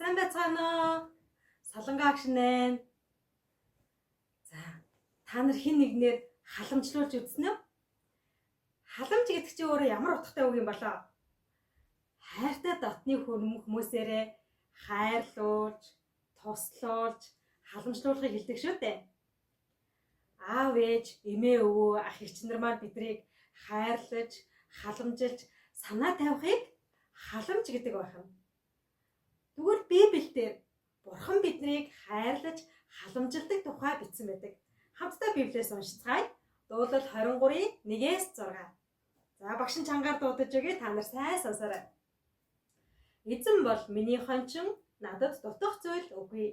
Сайн байцгаана уу? Солонгоо агш нэ. За, та нар хин нэгнээр халамжлуулж үзсэн үү? Халамж гэдэг чинь өөрөө ямар утгатай үг юм болоо? Хайртай дотны хүмүүсээрээ хайрлуулж, туслуулж, халамжлуулахыг хэлдэг шүү дээ. Аав ээж, эмээ өвөө, ах эгч нар маань биднийг хайрлаж, халамжилж, санаа тавихыг халамж гэдэг байх нь. Тэгвэл Библиэлд Бурхан биднийг хайрлаж, халамжилдаг тухай бичсэн байдаг. Хамтдаа Библиэс уншицгаая. Дуулал 23-ийн 1-ээс 6. За, багш нь чангаар дуудаж өгье. Та нар сайн сонсоорой. Эзэн бол миний хончин, надад дутах зүйл үгүй.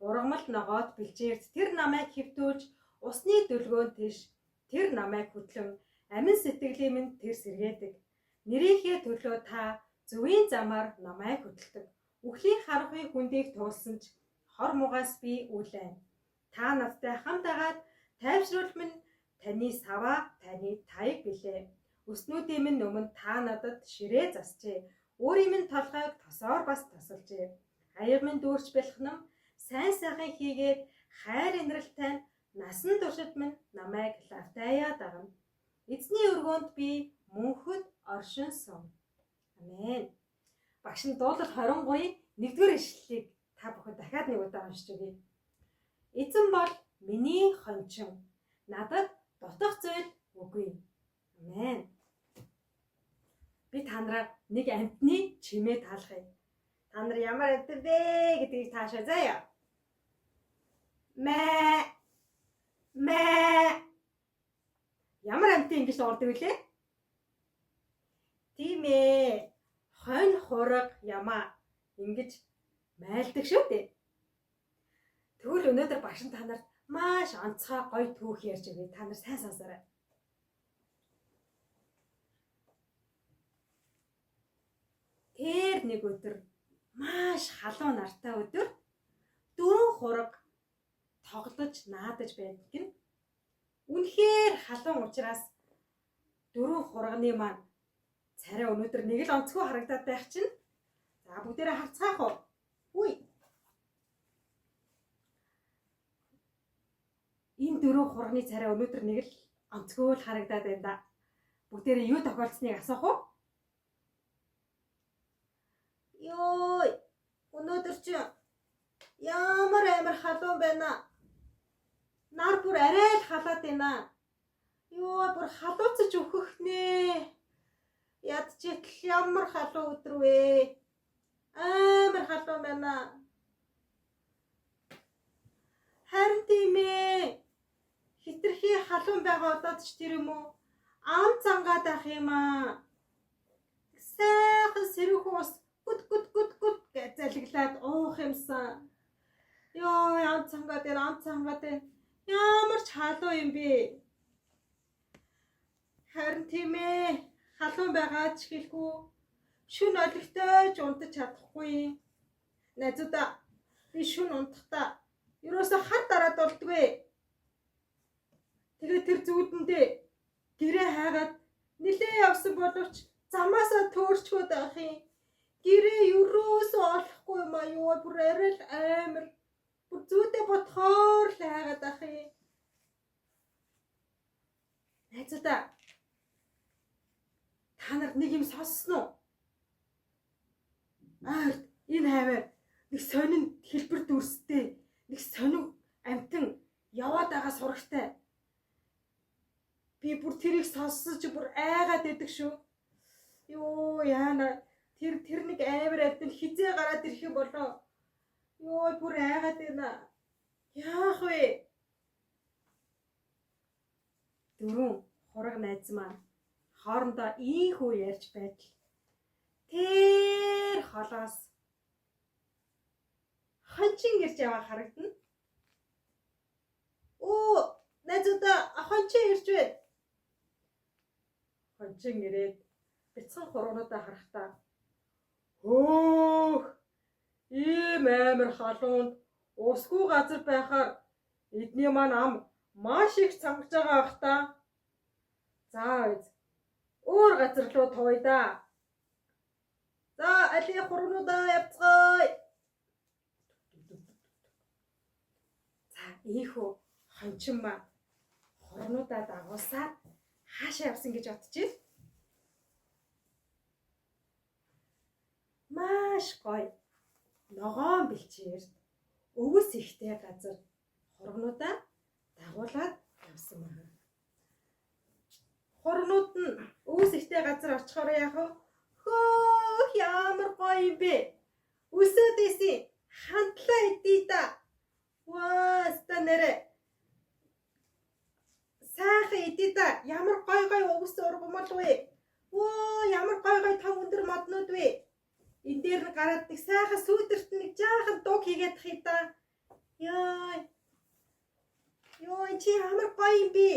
Ургамал ногоот бэлчээрт тэр намайг хэвтүүлж, усны дөлгөөн тийш тэр намайг хөтлөн, амин сэтгэлийн минь тэр сэргээдэг. Нэрийнхээ төлөө та зөвийн замаар намайг хөтэлдэг. Үхлийн харанхуй хөндийг туулсан ч хор мугаас би үлээн. Та надтай хамт агаад тайвшруул минь таны саваа таны таяг билээ. Өснүүдийн минь өмнө та надад ширээ засчээ. Өөрийн минь толгойг тосоор бас тосолжээ. Аяг минь дүүрч бэлхнэм сайн сайхан хийгээд хайр инрэлтэй насан туршид минь намайг лавтаяа дагна. Эзний өргөөнд би мөнхөд оршин сум. Амен. Багш нь дуулал 23-ийн 1-р ишлэлийг та бүхэн дахиад нэг удаа уншиж өгье. Эзэн бол миний хончин. Надад дутах зүйл үгүй. Амен. Би та нараар нэг амьтны чимээ таалахыг. Та нар ямар амьтан бэ гэдгийг таашаа заяа. Мэ мэ. Ямар амьтан ингэж дуугардаг вүлээ? Тийм ээ. Хонь хураг ямаа ингэж майлдаг шүү дээ. Тэгвэл өнөөдөр багш нь та нарт маш онцгой гоё түүх ярьж өгье. Та нар сайн сонсоорой. Тэр нэг өдөр маш халуун нартай өдөр дөрвөн хураг тоглож наадаж байдаг нь. Үнэхээр халуун учраас дөрвөн хурганы маань царай өнөөдөр нэг л онцгой харагдаад байх чинь. За, бүгдээрээ харцгаах уу? Үгүй. Энэ дөрвөн хурганы царай өнөөдөр нэг л онцгой л харагдаад байна да. Бүгдээрээ юу тохиолдсныг асуух уу? Йой, өнөөдөр чи ямар амар халуун байна. Нар бүр арай л халаад байна. Йой, бүр халууцаж өөхөх нэ. Ядчийтл ямар халуун өдөр вэ? Амар халуун байна. Харин тийм ээ. Хитрхи халуун байгаа одоод ч тэр юм уу? Ам цангаад ах юм аа. Сайхан сэрүүхэн ус гүд гүд гүд гүд гэж залгилаад уух юмсан. Йой, ам цангаад байна, ам цангаад байна. Ямар ч халуун юм бэ? Харин тийм ээ. Халуун байгаа ч хэлгүй. Шүн олигтой ч унтаж чадахгүй. Найзуудаа, би шүн унтахдаа ерөөсөө хар дараад болдгоо. Тэгээд тэр зүүдэндээ гэрээ хайгаад нилээ явсан боловч замаасаа төөрчгөөд байх юм. Гэрээ ерөөсөө олохгүй юм аа юу, бүр арай л амар. Бүр зүүдээ ботхоор л хайгаад байх юм. Найзуудаа, та нар нэг юм сонссон уу? Ойрт энэ хаваар нэг сонин хэлбэр дүрстэй нэг сонин амтан яваад байгаа сурагтай. Би бүр тэрийг сонссон чи бүр айгаад байдаг шүү. Йоо, яана тэр нэг амар амтан хизээ гараад ирэх юм болоо. Йоо, бүр айгаад байна. Яах вэ? Дөрвөн хураг найз маань хоорондоо ийхүү ярьж байтал тэр холоос хончин ирж яваа харагдана. Оо, найзуудаа, хончин ирж байна. Хончин ирээд бяцхан хургнуудаа харахтаа хөөх, ийм амар халуунд усгүй газар байхаар эдний маань ам маш их цангаж байгаа ах та. За, өөр газар руу тууя да. За, али хургнуудаа явцгаая. Ийхүү хончин маань хурнуудаа дагуулсаар хаашаа явсан гэж бодож ил. Маш гоё ногоон бэлчээрт өвөс ихтэй газар хургнуудаа дагуулад явсан байна. Хургнууд нь өвөс ихтэй газар очихоор яах вэ? Хөөх, ямар гоё юм бэ? Өсөөд исэн хандлаа идий да. Ваа, ста нэрэ. Сайхан идий да. Ямар гоё гоё өвс ургамал вэ? Вөө, ямар гоё гоё том өндөр моднууд вэ? Энэ дээр нь гараад нэг сайхан сүүдэрт нэг жаахан дуг хийгээд тах юм да. Яа. Йоо, чи ямар гоё юм бэ?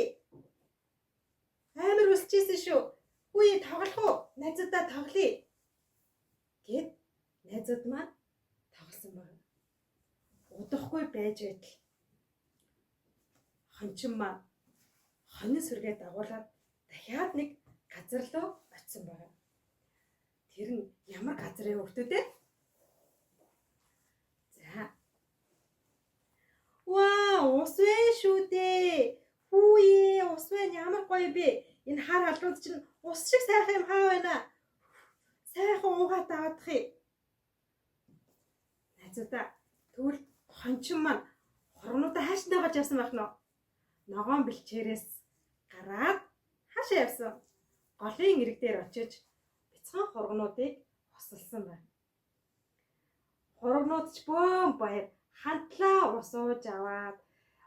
Амар өсөжсэн шүү. Үгүй тоглох уу? Найзуудаа тоглоё. Гэт найзууд маань тоглосон байна. Удахгүй байж байтал хончин маань хонин сүргээ дагуулад дахиад нэг газар руу очисон байна. Тэр нь ямар газар вэ хүүхдүүд ээ? За. Ваа, ус вэ шүү дээ. Хүүе, ус вэ ямар гоё бэ? Энэ хар халуун чинь ус шиг сайхан юм хаа байна. Сайхан уугаад аваадах юм. Найзуудаа, тэгвэл хончин маань хургнуудаа хааш дагааж явсан байх нь? Ногоон бэлчээрээс гараад хаашаа явсан? Голын эрэг дээр очиж бяцхан хургнуудыг хосолсон байна. Хургнууд ч бөөн баяр хандлаа ус ууж аваад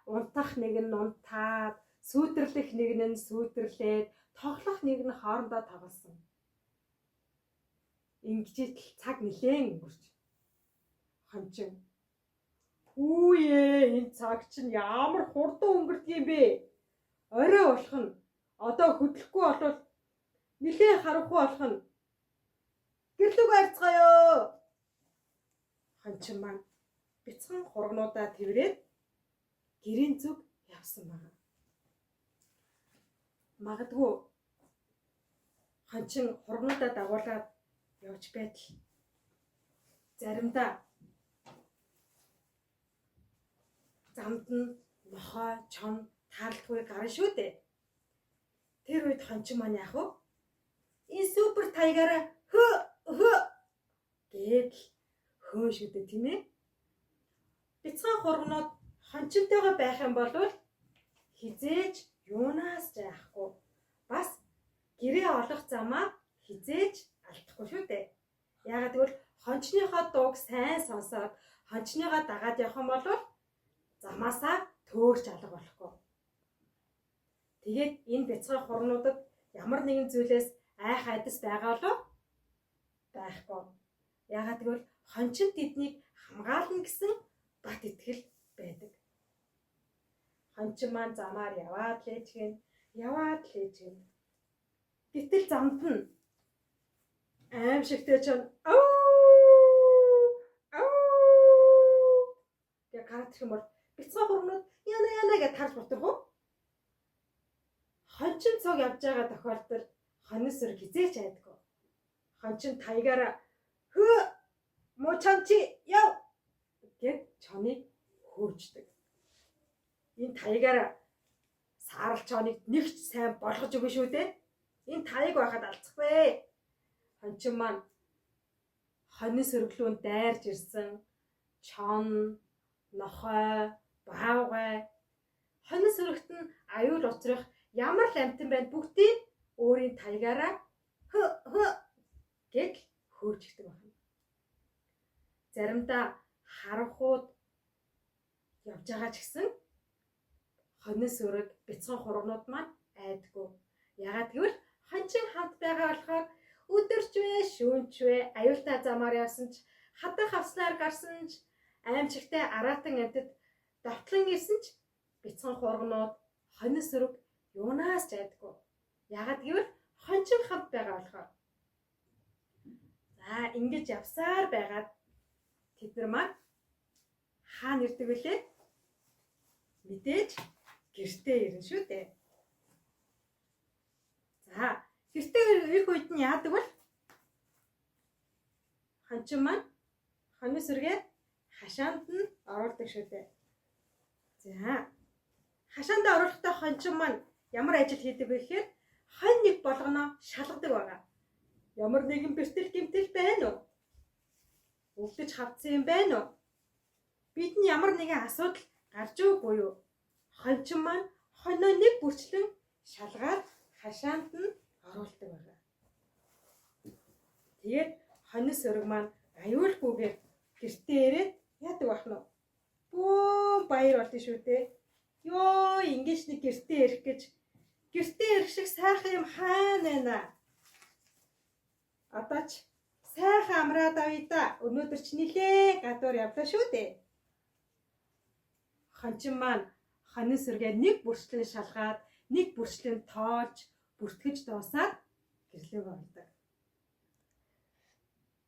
унтах нэг нь унтаад, сүйтэрлэх нэг нь сүйтэрлээд, тоглох нэг нь хоорондоо тоглосон. Ингэж итл цаг нилээн өнгөрч. Хончин "Хүүе, энэ цаг чинь ямар хурдан өнгөрдөг юм бэ? Орой болох нь одоо хөдлөхгүй болвол нилээн харанхуй болох нь. Гэрлүүг арцгаая." Хончин маань бяцхан хургнуудаа тэрврээд гэрийн зүг явсан байна. Магадгүй хончин хургнуудаа дагуулад явж байтал заримдаа замд нь нохой, чон таарлахгүй гарна шүү дээ. Тэр үед хончин маань яах вэ? Энэ супер таягаараа хөө хөө гээд л хөөн шүү дээ, тийм ээ. Бяцхан хургнууд хончинтойгоо байх юм бол хизээж юунаас ч айхгүй. Бас гэрээ олох замаа хизээж алдахгүй шүү дээ. Яагаад гэвэл хончныхоо дууг сайн сонсоод хончныгоо дагаад явах юм бол замаасаа төөрч алга болохгүй. Тэгээд энэ бяцхан хургнуудад ямар нэгэн зүйлээс айх айдас байгаа болов? Байхгүй. Яагаад гэвэл хончин тэднийг хамгаална гэсэн бат итгэл байдаг. Хончин маань замаар яваад л ээжгэн, яваад л ээжгэн. Гэтэл замд нь аимшигтэй чон ау ау гэж гараад ирэх юм бол бяцхан хургнууд яна яна гэж тарж бутрах уу? Хончин цуг явж байгаа тохиолдолд хонин сүрэг хизээч айдаггүй. Хончин таягаараа хөө муучан чи яв гэд чоныг хөөждөг. Энэ таягаараа саарал чоныг нэгч сайн болгож өгнө шүү дээ. Энэ таяг байхад алцахгүй. Хончин маань хонин сөрөглүүн дайрж ирсэн чон, нохой, баавгай, хонин сөрөгт нь аюул учрах ямар л амьтан байна бүгдийг өөрийн таягаараа хө хө гэж хөөжигдэг байна. Заримдаа харанхууд явж байгаа ч гэсэн хонин сөрөг бяцхан хургнууд маань айдаггүй. Яагаад гэвэл хончин хамт байгаа болохоор өдөрч вэ, шөнөч вэ, аюултай замаар явсан ч, хадах авснаар гарсан ч, аимшигтай араатан амьтад довтлон ирсэн ч бяцхан хургнууд, хонин сөрөг юунаас ч айдаггүй. Яагаад гэвэл хончин хамт байгаа болохоор. За, ингэж явсаар байгаад тэд нар маань хаана ирдэг вүлээ? Мэдээж гэртээ ирнэ шүү дээ. За, гэртээ ирэх үед нь яадаг вэ? Хончин маань хонин сүргээ хашаанд нь оруулдаг шүү дээ. За. Хашаандаа оруулахдаа хончин маань ямар ажил хийдэг вэ гэхээр хонь нэг болгоно шалгадаг байгаа. Ямар нэгэн бэртэл гэмтэл байна уу? Өвдөж хавцсан юм байна уу? Бидний ямар нэгэн асуудал гарч үгүй юу? Хончин маань хоноо нэг бүрчлэн шалгаад хашаанд нь оруулдаг байгаа. Тэгээд хонь сөрөг маань аюулгүйгээр гэртээ ирээд яадаг байх нь вэ? Бөөн баяр болно шүү дээ. Йоо, ингэж нэг гэртээ ирэх гэж гэртээ ирэх шиг сайхан юм хаана байна? Одоо ч сайхан амраад авъя да. Өнөөдөр ч нилээ гадуур явлаа шүү дээ. Хончин маань хонин сүргээ нэг бүрчлэн шалгаад, нэг бүрчлэн тоолж, бүртгэж дуусаад гэрлээг ордог.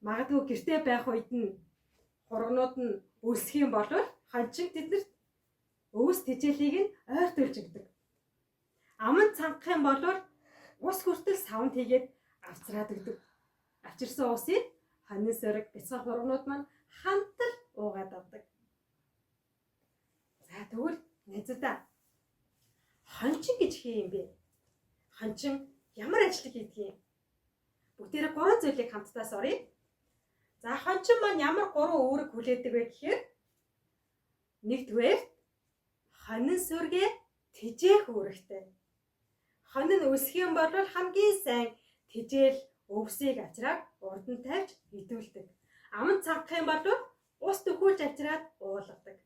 Магадгүй гэртээ байх үед нь хургнууд нь өлсөх юм бол хончин тэднэрт өвс тэжээлийг нь ойртуулж өгдөг. Аман цангах юм бол ус хүртэл савнд хийгээд авцраад өгдөг. Авчирсан усыг хонин сөрөг бяцхан хургнууд маань хамтал уугаад авдаг. За тэгвэл найзуудаа хончин гэж хий юм бэ? Хончин ямар ажлыг хийдэг юм? Бүгдээрээ гурван зүйлийг хамтдаа суръя. За хончин маань ямар гурван үүрэг хүлээдэг вэ гэхээр нэгдүгээр хонин сүргээ тэжээх үүрэгтэй. Хонин өсөх юм бол хамгийн сайн тэжээл өвсийг авчраад урд нь тавьж идүүлдэг. Аман цангах юм бол ус төхүүлж авчраад уулгадаг.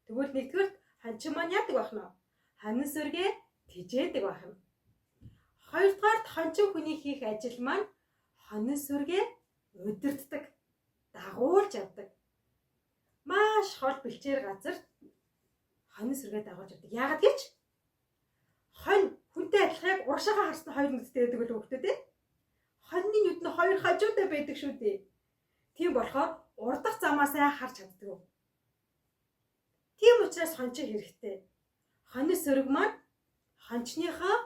Тэгвэл нэгдүгээрт хончин маань яадаг байх нь вэ? Хонин сүргээ тэжээдэг байх нь. Хоёрдугаарт хончин хүний хийх ажил маань хонин сүргээ удирддаг, дагуулж явдаг. Маш хол бэлчээр газарт хонин сүргээ дагуулж явдаг. Яагаад гэж? Хонь хүнтэй адилхан яг урагшаага харсан хоёр нүдтэй байдаг л хүүхдүүд ээ. Хоньны нүд нь хоёр хажуудаа байдаг шүү дээ. Тийм болохоор урдах замаа сайн харж чаддаг. Тийм учраас хончин хэрэгтэй. Хонь сөрөг маань хончныхоо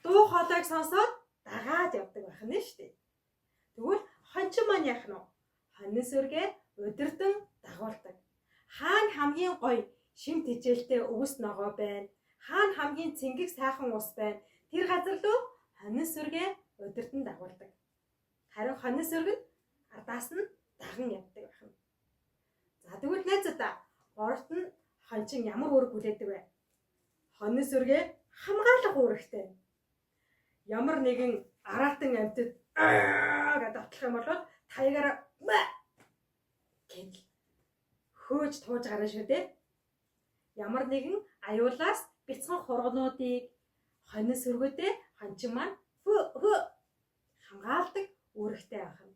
дуу хоолойг сонсоод дагаад явдаг байх нь шүү дээ. Тэгвэл хончин маань яах нь вэ? Хонь сөргээ удирдан дагуулдаг. Хаана хамгийн гоё шим тэжээлтэй өвс ногоо байна? Хаана хамгийн цэнгэг сайхан ус байна? Тэр газар руу хонин сүргээ удирдан дагуулдаг. Харин хонин сүрэг нь ардаас нь даган явдаг байх нь. За тэгвэл найзуудаа гуравт нь хончин ямар үүрэг хүлээдэг вэ? Хонин сүргээ хамгаалах үүрэгтэй. Ямар нэгэн араатан амьтад гэдэг отлох юм бол таягаар гэдэл хөөж тууж гарна шүү дээ. Ямар нэгэн аюулаас бяцхан хургнуудыг хонин сөргөөдөө хончин маань хөө хамгаалдаг үүрэгтэй байх нь.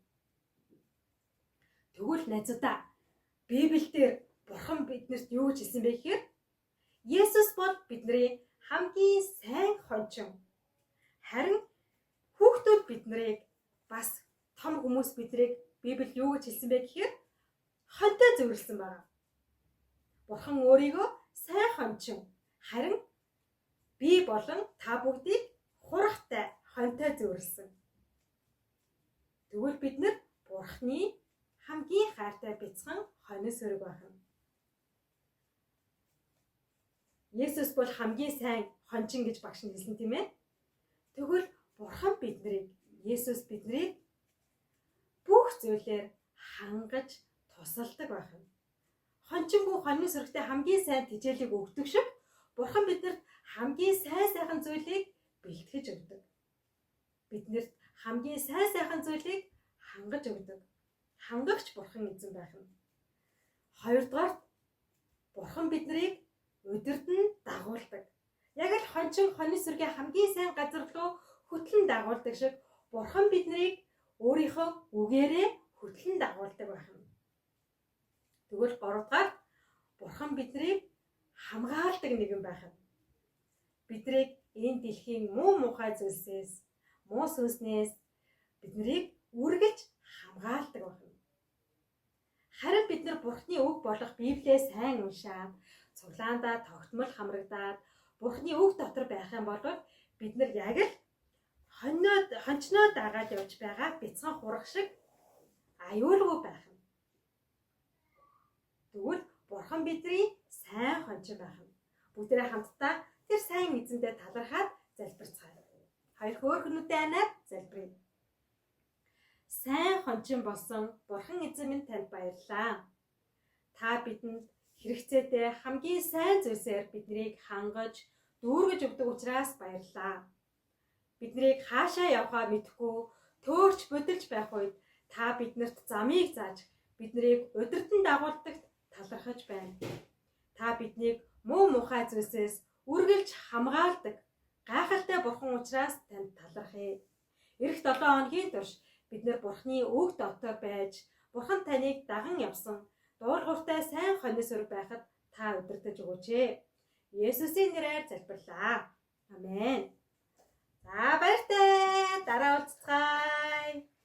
Тэгвэл найзуудаа Библиэлд Бурхан биднэрт юу гэж хэлсэн бэ гэхээр Есүс бол бидний хамгийн сайн хончин. Харин хүүхдүүд биднийг бас том хүмүүс биднийг Библи юу гэж хэлсэн бэ гэхээр хонтой зөвөрлсөн байна. Бурхан өөрийгөө сайн хончин. Харин би болон та бүгдийг хурахтай хонтой зөвөрлсөн. Тэгвэл бид нар Бурханы хамгийн хайртай бяцхан хонин сөрөг байна. Есүс бол хамгийн сайн хончин гэж багш нь хэлсэн тийм ээ. Тэгвэл Бурхан биднийг, Есүс биднийг бүх зүйлээр хангаж тусалдаг байх нь. Хончингүй хонин сөрөгтэй хамгийн сайн тэжээлийг өгдөг шиг Бурхан биднэрт хамгийн сайн сайхан зүйлийг бэлтгэж өгдөг. Биднэрт хамгийн сайн сайхан зүйлийг хангаж өгдөг. Хангагч Бурхан эзэн байх нь. Хоёрдугаарт Бурхан биднийг удирдан дагуулдаг. Яг л хончин хонин сүргээ хамгийн сайн газар руу хөтлөн дагуулдаг шиг Бурхан биднийг өөрийнхөө үгээрээ хөтлөн дагуулдаг байх нь. Тэгвэл гуравдугаар Бурхан биднийг хамгаалдаг нэгэн байх нь. Биднийг энэ дэлхийн муу мухай зүйлсээс, муу сүнснээс биднийг үргэлж хамгаалдаг байх нь. Харин бид нар Бурхны үг болох Библиэ сайн уншаад, цуглаандаа тогтмол хамрагдаад, Бурхны үг дотор байх юм бол бид нар яг л хончноо дагаад явж байгаа бяцхан хураг шиг аюулгүй байх нь. Тэгвэл Бурхан бидний сайн хончин байх нь. Бүгдээрээ хамтдаа тэр сайн эзэндээ талархаад залбирцгаая. Хоёр хөөрхнүүдээ анаад залбирая. Сайн хончин болсон Бурхан эзэн минь танд баярлалаа. Та бидэнд хэрэгцээтэй хамгийн сайн зүйлсээр биднийг хангаж, дүүргэж өгдөг учраас баярлалаа. Биднийг хаашаа явахаа мэдэхгүй төөрч будилж байх үед та биднэрт замыг зааж биднийг удирдан дагуулдагт талархаж байна. Та биднийг муу мухай зүйлсээс үргэлж хамгаалдаг гайхалтай бурхан учраас танд талархъя. Ирэх 7 хоногийн турш бид нар бурханы үг дотор байж бурхан таныг даган явсан дуулууртай сайн хонь сүр байхад та удирдах өгөөч ээ. Есүсийн нэрээр залбирлаа. Амен. За баяртай. Дараа уулзцгаая.